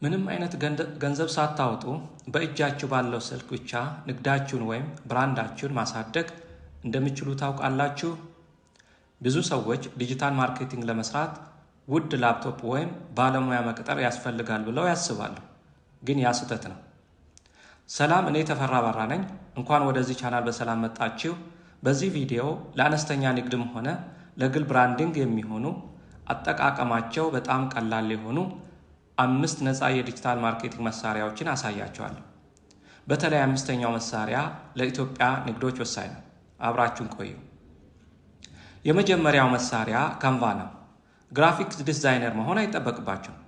ምንም አይነት ገንዘብ ሳታወጡ በእጃችሁ ባለው ስልክ ብቻ ንግዳችሁን ወይም brand ኣችሁን ማሳደግ እንደምትችሉ ታውቃላችሁ? ብዙ ሰዎች digital marketing ለመስራት ውድ ላፕቶፕ ወይም ባለሙያ መቅጠር ያስፈልጋል ብለው ያስባሉ። ግን ያ ስህተት ነው። ሰላም፣ እኔ ተፈራ ባራ ነኝ። እንኳን ወደዚህ ቻናል በሰላም መጣችሁ። በዚህ ቪዲዮ ለአነስተኛ ንግድም ሆነ ለግል branding የሚሆኑ፣ አጠቃቀማቸው በጣም ቀላል የሆኑ አምስት ነፃ የ digital marketing መሳሪያዎችን አሳያችኋለሁ። በተለይ አምስተኛው መሳሪያ ለኢትዮጵያ ንግዶች ወሳኝ ነው። አብራችሁን ቆዩ። የመጀመሪያው መሳሪያ Canva ነው። Graphics designer መሆን አይጠበቅባችሁም።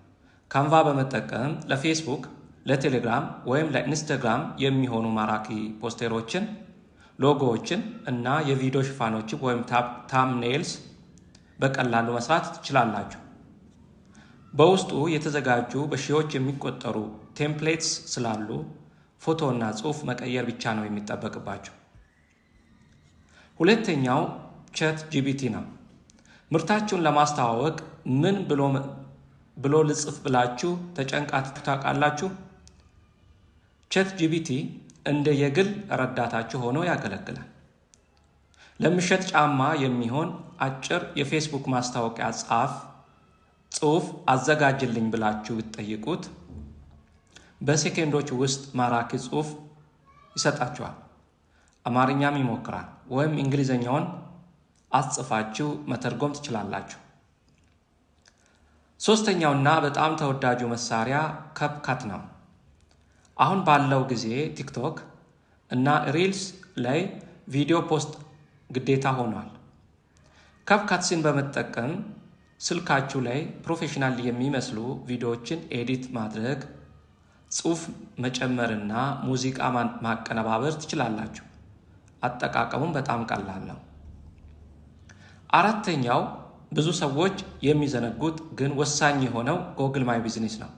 Canva በመጠቀም ለፌስቡክ፣ ለቴሌግራም ወይም ለኢንስታግራም የሚሆኑ ማራኪ ፖስቴሮችን፣ ሎጎዎችን እና የቪዲዮ ሽፋኖችን ወይም thumbnails በቀላሉ መስራት ትችላላችሁ። በውስጡ የተዘጋጁ በሺዎች የሚቆጠሩ templates ስላሉ ፎቶና ጽሑፍ መቀየር ብቻ ነው የሚጠበቅባችሁ። ሁለተኛው ChatGPT ነው። ምርታችሁን ለማስተዋወቅ ምን ብሎ ልጽፍ ብላችሁ ተጨንቃችሁ ታውቃላችሁ? ChatGPT እንደ የግል ረዳታችሁ ሆኖ ያገለግላል። ለሚሸጥ ጫማ የሚሆን አጭር የፌስቡክ ማስታወቂያ ጻፍ ጽሑፍ አዘጋጅልኝ ብላችሁ ብትጠይቁት በሴኬንዶች ውስጥ ማራኪ ጽሑፍ ይሰጣችኋል። አማርኛም ይሞክራል ወይም እንግሊዝኛውን አስጽፋችሁ መተርጎም ትችላላችሁ። ሶስተኛውና በጣም ተወዳጁ መሳሪያ CapCut ነው። አሁን ባለው ጊዜ ቲክቶክ እና Reels ላይ ቪዲዮ post ግዴታ ሆኗል። CapCut ን በመጠቀም ስልካችሁ ላይ professional የሚመስሉ ቪዲዮዎችን edit ማድረግ፣ ጽሑፍ መጨመርና ሙዚቃ ማቀነባበር ትችላላችሁ። አጠቃቀሙም በጣም ቀላል ነው። አራተኛው ብዙ ሰዎች የሚዘነጉት ግን ወሳኝ የሆነው Google My Business ነው።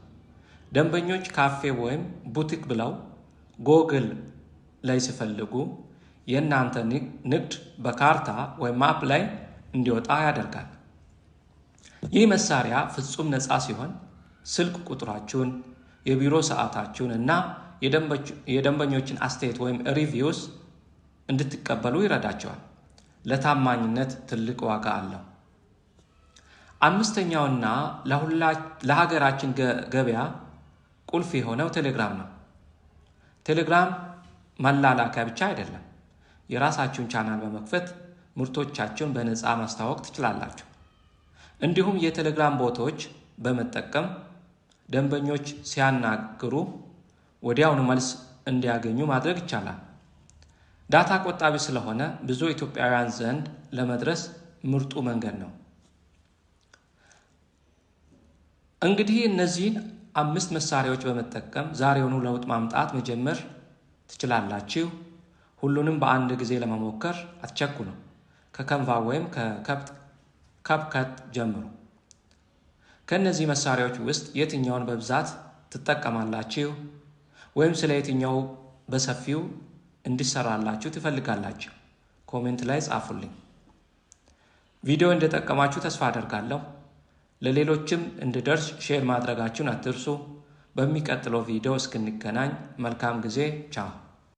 ደንበኞች ካፌ ወይም ቡቲክ ብለው ጎግል ላይ ሲፈልጉ የእናንተ ንግድ በካርታ ወይም map ላይ እንዲወጣ ያደርጋል። ይህ መሳሪያ ፍጹም ነፃ ሲሆን ስልክ ቁጥራችሁን፣ የቢሮ ሰዓታችሁን እና የደንበኞችን አስተያየት ወይም reviews እንድትቀበሉ ይረዳችኋል። ለታማኝነት ትልቅ ዋጋ አለው። አምስተኛውና ለሀገራችን ገበያ ቁልፍ የሆነው ቴሌግራም ነው። ቴሌግራም መላላኪያ ብቻ አይደለም። የራሳችሁን ቻናል በመክፈት ምርቶቻችሁን በነፃ ማስተዋወቅ ትችላላችሁ። እንዲሁም የቴሌግራም bot ኦች በመጠቀም ደንበኞች ሲያናግሩ ወዲያውኑ መልስ እንዲያገኙ ማድረግ ይቻላል። Data ቆጣቢ ስለሆነ ብዙ ኢትዮጵያውያን ዘንድ ለመድረስ ምርጡ መንገድ ነው። እንግዲህ እነዚህን አምስት መሳሪያዎች በመጠቀም ዛሬውኑ ለውጥ ማምጣት መጀመር ትችላላችሁ። ሁሉንም በአንድ ጊዜ ለመሞከር አትቸኩሉ። ከ Canva ወይም ከ CapCut ጀምሩ። ከእነዚህ መሳሪያዎች ውስጥ የትኛውን በብዛት ትጠቀማላችሁ? ወይም ስለ የትኛው በሰፊው እንዲሰራላችሁ ትፈልጋላችሁ? Comment ላይ ጻፉልኝ። ቪዲዮ እንደጠቀማችሁ ተስፋ አደርጋለሁ። ለሌሎችም እንዲደርስ share ማድረጋችሁን አትርሱ። በሚቀጥለው ቪዲዮ እስክንገናኝ መልካም ጊዜ። ቻው።